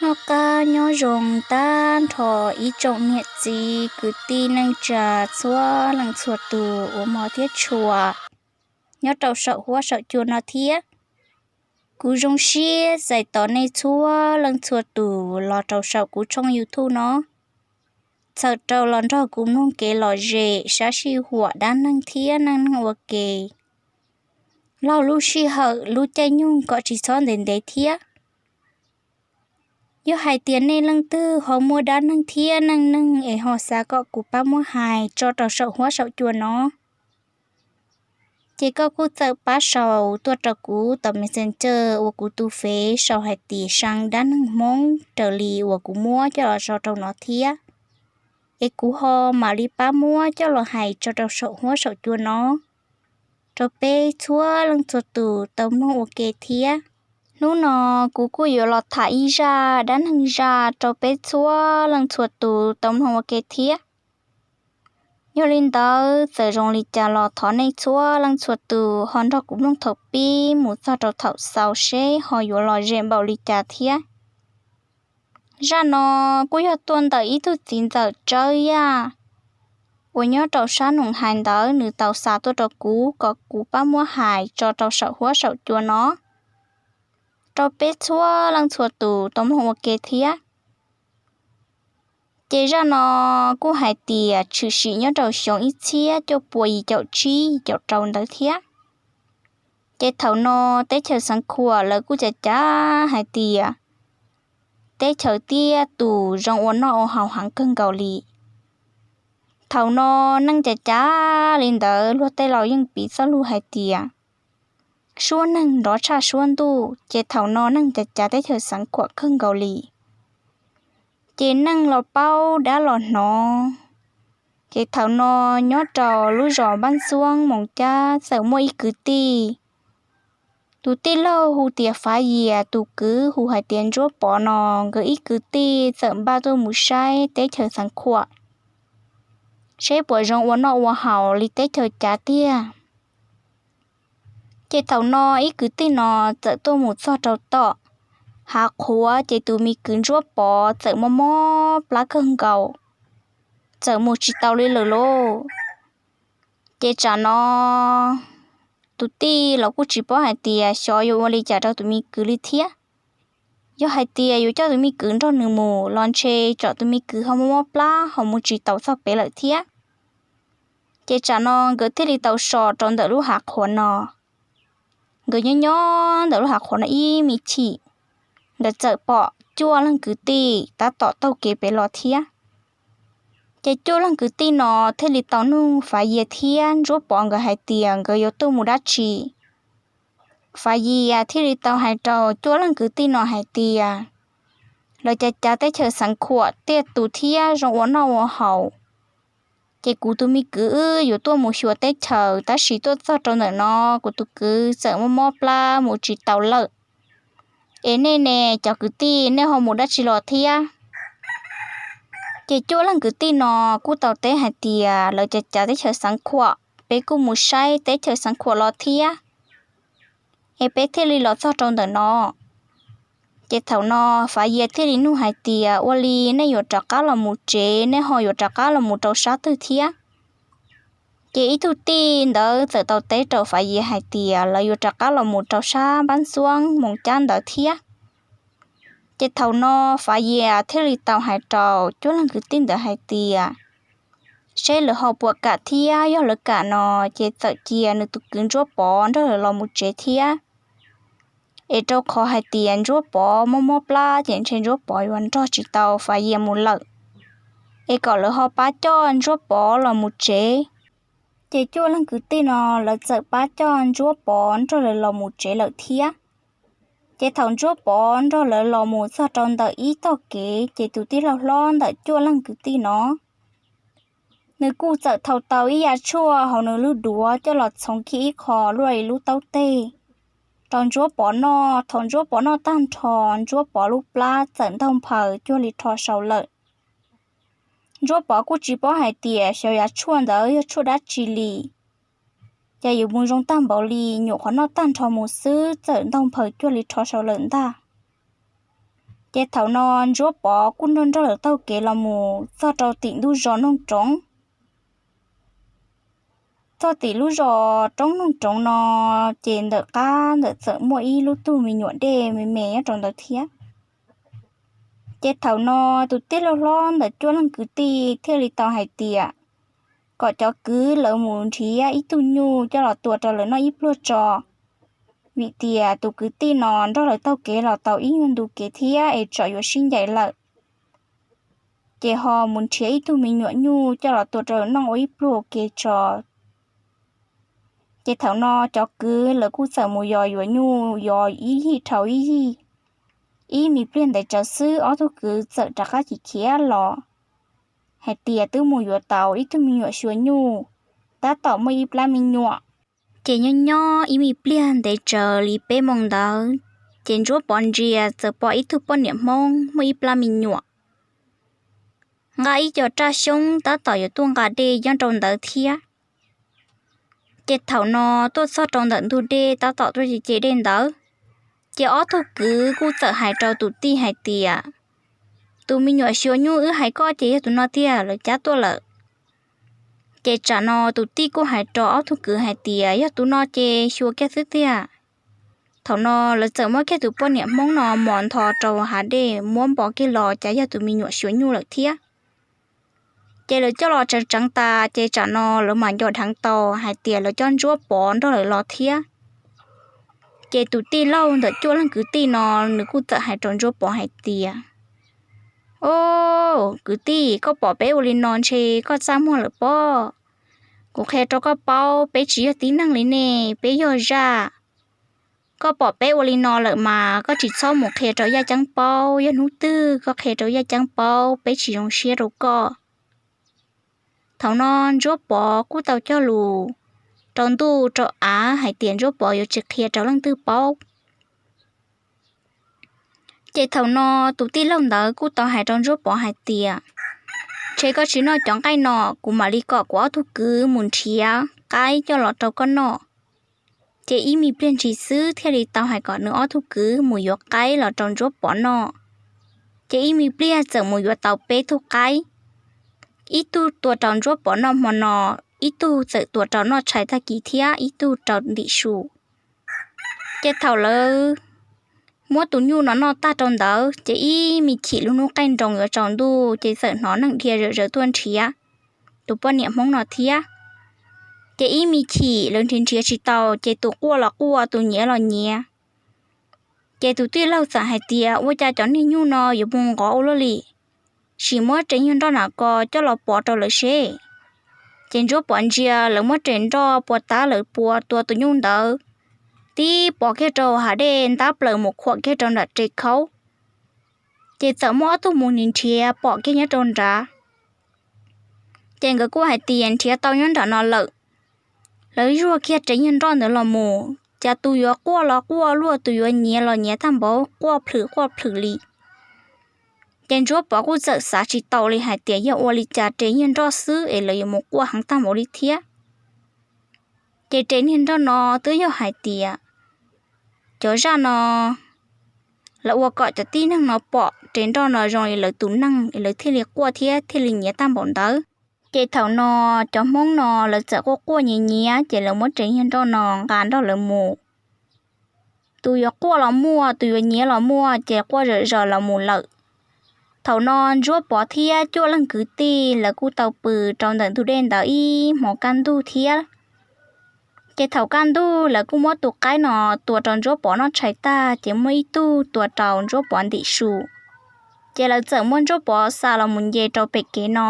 Noj qab nyob zoo tag nrho ib tsoom niam txiv kwv tij neej tsa txhua leej txhua tus uas hmov thiab tshua nyob rau saum huab saum cua no thiab. Kuv zoo siab txais tos nej txhua leej txhua tus los rau saum kuv tshooj YouTube no, txhawm rau los nrog kuv mloog kev lom zem sab sij huam dab neeg thiab neej neeg ua ke, laug lub sij hawm lub caij nyoog kom tsis txhob ntev ntev thiab. Yog hais tias nej leej twg ho muaj dab neeg thiab neej neeg es ho xav kom kuv pab muab hais tso rau saum huab saum cua no, ces koj kuj txawm pab sau tuaj rau kuv tom Messenger uas kuv tus fev sau hais tias Seev Dab Neeg Hmoob raws li uas kuv muab coj los tso rau no thiab, es kuv ho mam li pab muab coj los hais tso rau saum huab saum cua no rau peb txhua leej txhua tus tau mloog ua ke thiab. Hnub no kuv kuj yuav los tham ib zaj dab neeg zaj rau peb txhua leej txhua tus tau mloog ua ke thiab. Yog li ntawd txawm zoo li cas los thov nej txhua leej txhua tus ho nrog kuv mloog thaum pib mus txog rau thaum xaus seb ho yuav lom zem npaum li cas thiab. Zaj no kuj yog tuaj ntawm ib tug txiv ntxawm Tsawb Yaj uas nyob rau sab Noom Hais ntawd nws tau xa tuaj rau kuv kom kuv pab muab hais tso rau saum huab saum cua no rau peb txhua leej txhua tus tau mloog ua ke thiab. Ces zaj no kuj hais tias tshwm sim nyob rau xyoo ib txhiab cuaj pua yim caum tsib yim caum rau ntawd thiab. Ces thaum no teb chaws Xeev Khuam lawv kuj cav cav hais tias teb chaws tiaj tus zoo ua noj ua haus heev kawg nkaus li. Thaum no neeg cav cav li ntawd luag tej laus yeej piv txoj lus hais tias suab neeg nrov tshaj suab ntuj, ces thaum no neeg cav cav teb chaws Xeev Khuam kawg nkaus li. Ces neeg los paub dab los hnov. Ces thaum no nyob rau lub zos Npab Ntxuab Moos Cab txawm muaj ib kwv tij. Tus tij laug hu tias Fav Yias, tus kwv hu hais tias Ntsuab Pov no, nkawd ib kwv tij txawm npaj tuaj mus saib teb chaws Xeev Khuam seb puas zoo ua noj ua haus li teb chaws cav tiag. Ces thaum no ib kwv tij no txawm tuaj mus txog rau tom hav qhuav, ces tus me kwv Ntsuab Pov txawm mob mob plab kawg nkaus, txawm mus tsis tau li lawm lauj. Ces tsam no tus tij los kuj tsis paub hais tias xyov yuav ua li cas rau tus me kwv li thiab. Yog hais tias yuav coj tus me kwv nrog nws mus los ntshe tsam tus me kwv ho mob mob plab ho mus tsis tau txog pem lawm thiab. Ces tsam no nkawd thiaj li tau so rau ntawm lub hav qhuav no. Nkawd nyob nyob ntawm lub hav qhuav no ib me chim, nkawd txawm pom cuaj leeg kwv tij tab tom taug kev pem los thiab. Ces cuaj leeg kwv tij no thiaj li tau nug Fav Yias thiab Ntsuab Pov nkawd hais tias nkawd yuav tuaj mus dab tsi. Fav Yias thiaj li tau hais rau cuaj leeg kwv tij no hais tias lawv cav cav teb chaws Xeev Khuam tiaj tus thiab zoo ua noj ua haus, ces kuv tus me kwv wb yuav tuaj mus xyuas teb chaws, tab sis tuaj txog rau ntawm no kuv tus kwv txawm mob mob plab mus tsis tau lawm. Es nej ne cov kwv tij, nej ho mus dab tsi los thiab? Ces cuaj leeg kwv tij no kuj tau teb hais tias lawv cav cav teb chaws Xeev Khuam, peb kuj mus saib teb chaws Xeev Khuam los thiab, es peb thiaj li los txog rau ntawm no. Ces thaum no Fav Yias thiaj li nug hais tias ua li nej yuav rov qab los mus tsev, nej ho yuav rov qab los mus rau sab twg thiab? Ces ib tug tij ntawd txawm tau teb rau Fav Yias hais tias lawv yuav rov qab los mus rau sab Npab Ntxuab Moos Cab ntawd thiab. Ces thaum no Fav Yias thiaj li tau hais rau cuaj leeg kwv tij ntawd hais tias seb lawv ho puas kam thiab, yog lawv kam no ces txawm cia nws tus kwv Ntsuab Pov nrog lawv los mus tsev thiab. Es rau qhov hais tias Ntsuab Pov mob mob plab ces ntshe Ntsuab Pov yuav nrog tsis tau Fav Yias mus lawm, es kom lawv ho pab coj Ntsuab Pov los mus tsev. Ces cuaj leeg kwv tij no lawv txawm pab coj Ntsuab Pov nrog lawv los mus tsev lawm thiab. Ces thaum Ntsuab Pov nrog lawv los mus txog rau ntawm ib tog kev, ces tus tij laug hlob ntawm cuaj leeg kwv tij no nws kuj txawm thau tau ib yav tshuaj hauv nws lub duav coj los txhoov kiag ib qho luaj li lub taub teg rau Ntsuab Pov noj. Thaum Ntsuab Pov noj tag nrho, Ntsuab Pov lub plab txawm ntaug nphaws cuag li rho sau lawm. Ntsuab Pov kuj tsis paub hais tias xyov yav tshuaj ntawd yog tshuaj dab tsi li, ces yuav mus zoo tag npaum li, nyuam qhuav noj tag nrho mus xwb txawm ntaug nphaws cuag li rho sau lawm ntag. Ces thaum no Ntsuab Pov kuj nrog nrog lawv taug kev los mus txog rau tim ntug zos Noog Roov. Txog tim lub zos roob Noog Roov no, ces ntawm qab ntawd txawm muaj ib lub tug me nyuam dej me me nyob rau ntawd thiab. Ces thaum no tus tij laug hlob ntawm cuaj leej kwv tij thiaj li tau hais tias kom cov kwv lawv mus nrhiav ib tug nyuj coj los tua rau lawv noj ib pluag tso, vim tias tus kwv tij no nrog lawv taug kev los tau ib nyuag ntu kev thiab es tsam yuav sib ncaim lawm, ces ho mus nrhiav ib tug me nyuam nyuj coj los tua rau lawv noj ua ib pluag ua ke tso. Ces thaum no cov kwv lawv kuj txawm mus yos yuav nyuj, yos ib yig dhau ib yig. Ib me pliag ntev tsawv xwb ob tug kwv txawm rov qab chim khiav los hais tias twb mus yuav tau ib tug me nyuam xyuas nyuj, tab tom muaj ib plab me nyuam. Ces nyob nyob ib me pliag ntev tsawv li peb moos ntawd, ces Ntsuab Pov ntsia txawm pom ib tug poj niam Hmoob muaj ib plab me nyuam nqa ib co raj xyoob tab tom yuav tuaj nqa dej nyob rau ntawd thiab. Ces thaum no tuaj txog rau ntawm ntug dej tab tom tuaj ce dej ntawd, ces ob tug kwv kuj txawm hais rau tus tij hais tias, tus me nyuam xyuas nyuj wb hais koj ces yog tus no tiag, lawv cab tuaj lawm. Ces tsam no tus tij kuj hais rau ob tug kwv hais tias yog tus no ces xyuas kiag xwb tiag. Thaum no lawv txawm muab kiag tus poj niam Hmoob no mos ntho rau hav dej muab npo kiag los cas yog tus me nyuam xyuas nyuj lawm thiab. Ces lawv coj los tseev tseev tas ces tsam no lawv mam nco dheev tau hais tias lawv coj Ntsuab Pov nrog lawv los thiab. Ces tus tij laug ntawm cuaj leej kwv tij no nws kuj txawm hais rau Ntsuab Pov hais tias, o, kwv tij, koj pom peb ua li no ntshe koj txaj muag lawm pob. Kuv qhia rau koj paub, peb tsis yog tib neeg li nej, peb yog zaj. Koj pom peb ua li no lawm mas koj tsis txhob mus qhia rau Yaj Ceeb paub, yog hnub twg koj qhia rau Yaj Ceeb paub peb tsis zoo siab rau koj. Thaum no Ntsuab Pov kuj tau cog lus rau ntuj rau av hais tias Ntsuab Pov yuav tsis qhia rau leej twg paub. Ces thaum no tus tij laug ntawd kuj tau hais rau Ntsuab Pov hais tias, ntshe koj tsis noj cov nqaij no, kuv mam li kom kuv ob tug kwv mus nrhiav qaib coj los rau koj noj. Ces ib me pliag ntshis xwb thiaj li tau hais kom nws ob tug kwv mus yuav qaib los rau Ntsuab Pov noj. Ces ib me pliag txawm mus yuav tau peb tug qaib, ib tug tua rau Ntsuab Pov noj hmo no, ib tug txawm tua rau noj tshais tag kis thiab ib tug rau ntim su. Ces thaum lawv muab tus nyuj no noj tag rau ntawd ces ib me chim lub hnub qaij nroos yuav tsaus ntuj ces txawm hnov neeg dhia zom zaws tuaj nrhiav tus poj niam Hmoob no thiab. Ces ib me chim lawv nrhiav nrhiav tsis tau ces tus quaj los quaj tus nyiav los nyiav. Ces tus tij laug txawm hais tias ua cas cov niag nyuj no yuav mus nqov ua luaj li, sim muab res nyuag nroj nram ko coj los pov rau lawv seb. Ces Ntsuab Pov ntsia lawv muab res nroj pua tab lawv pua tua tus nyuj ntawd, tib pov kiag rau hav dej ntab plaws mus khuam kiag rau nram res khaub. Ces txawm muaj ob tug mus nrhiav pom kiag nyob rau nrad. Ces nkawd kuj hais tias nrhiav tau nyob nram no lawm. Lawv zuag kiag res nyuag nroj ntawd los mus, cas tus yuav quaj los quaj luaj, tus yuav nyiav los nyiav tag npaum, quaj plhws quaj plhws li. Ces Ntsuab Pov kuj txawm xav tsis tau li hais tias yog ua li cas res nyuag nroj xwb es lawv yuav mus quaj heev tag npaum li thiab. Ces res nyuag nroj no twb yog hais tias cov zaj no lawv ua kom cov tib neeg no pom res nroj no zoo li lawv tus neeg es lawv thiaj li quaj thiab thiaj li nyiav tag npaum ntawd. Ces thaum no cov Hmoob no lawv txawm quaj quaj nyiav nyiav ces lawv muab res nyuag nroj no nqa nrog lawv mus. Tus yuav quaj los muaj, tus yuav nyiav los muaj, ces quaj zom zaws los mus lawm. Thaum no Ntsuab Pov thiab cuaj leej kwv tij lawv kuj tau pw rau ntawm ntug dej ntawd ib hmos kaj ntug thiab. Ces thaum kaj ntug lawv kuj muab tus qaib no tua rau Ntsuab Pov noj tshais tag ces muaj ib tug tua rau Ntsuab Pov ntim su. Ces lawv txawm muab Ntsuab Pov xa los mus nce rau pem kev no.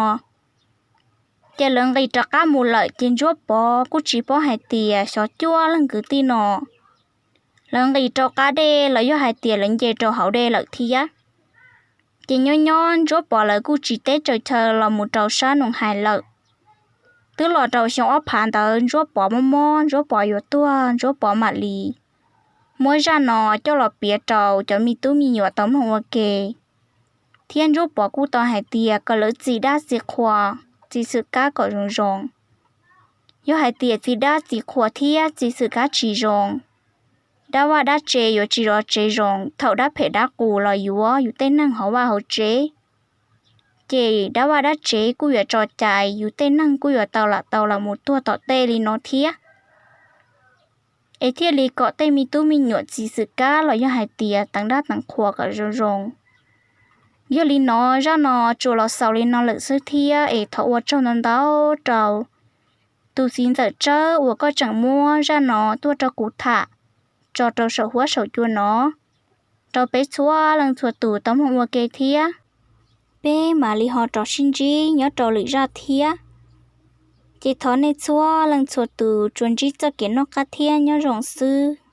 Ces lawv nqis rov qab mus lawm ces Ntsuab Pov kuj tsis paub hais tias xyov cuaj leej kwv tij no lawv nqis rau qab dej los yog hais tias lawv nce rau hauv dej lawm thiab. Ces nyob nyob Ntsuab Pov lawv kuj tsis teb tsaws chaw los mus rau sab Noom Hais lawm. Twb los rau xyoo ob phav ntawd Ntsuab Pov mob mob, Ntsuab Pov yuav tuag, Ntsuab Pov mam li muab zaj no coj los piav rau cov me tub me nyuam tau mloog ua ke. Thiab Ntsuab Pov kuj tau hais tias kom lawv txi dab txi qhua, txi xwm kab kom zoo zoo. Yog hais tias txi dab txi qhua thiab txi xwm kab tsis zoo, dab vaj dab tsev yuav tsis zov tsev zoo thaum dab phem dab qus los yuav yus tej neeg hauv vaj hauv tsev. Ces dab vaj dab tsev kuj yuav tso cai, yus tej neeg kuj yuav tau lam tau los mus tuag tom tej li no thiab. Es thiaj li kom tej me tub me nyuam txiv xwm kab los yog hais tias teev dab teev qhua kom zoo zoo. Yog li no, zaj no tsuas los xaus li no lawm xwb thiab es thov ua tsaug ntau ntau rau tus txiv ntxawm Tsawb uas koj tseem muab zaj no tuaj rau kuv tham tso rau saum huab saum cua no rau peb txhua leej txhua tus tau mloog ua ke thiab. Peb mam li ho rov sib ntsib nyob rau lwm zaj thiab. Ces thov nej txhua leej txhua tus tsuas ntsib txoj kev noj qab thiab nyob zoo xwb.